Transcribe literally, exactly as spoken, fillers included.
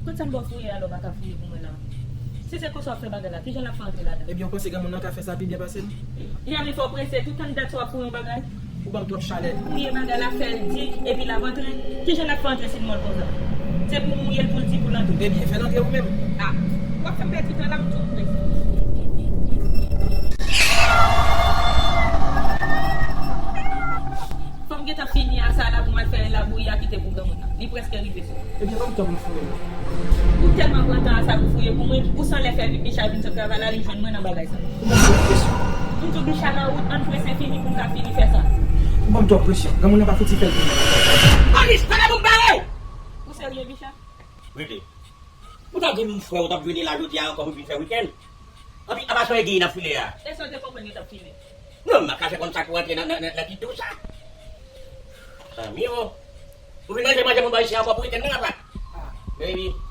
Kot sa m ba w fouye a lè w pa ka fouye pou mwen la? Si se konsa w ap fè bagay la, kijan l ap fè antre ladan? Ebyen, w panse granmoun nan ka fè sa pi byen pase m? Jan li fè w prese, tout anndan sa w ap fouye yon bagay? Ou ban m twòp chalè. Fouye bagay la, fè l di, epi l ap antre. Kijan l ap fè antre si l mòl konsa? Se pou w mouye l pou l di pou l antre. Ebyen, fè l antre ou menm. A, w ap fè m pèdi tan la, m tou prese. Fò m gentan fini a sa la pou m al fè labouyi a kite pou granmoun nan. Li prèske rive sou. Ebyen, ban m tan pou m fouye l. Ou tèlman pran tan a sa pou fouye pou mwen, ou sanlè fè Bicha vin sot travay la, li jwenn mwen nan bagay sa. Ou ban m twòp presyon. M di w Bicha nan wout, ann prese fini pou m ka fini fè sa. Ou ban m twòp presyon. Granmoun nan pa fouti fè l pou mwen. Alis, pa ka pou m bare! Ou serye, Bicha? Rete. Ou ta di m frè ou t ap vini la jodi a ankò pou vin fè wikenn? Anpi, apa son egi n ap file a? E sa w te konprann yo t ap file? Non, m pa ka fè konn sa pou antre nan, nan, nan, nan kit ou sa. Zanmi o. Ou vin manje, manje moun ba isi ankò pou wikenn nan, apa? Ah, baby.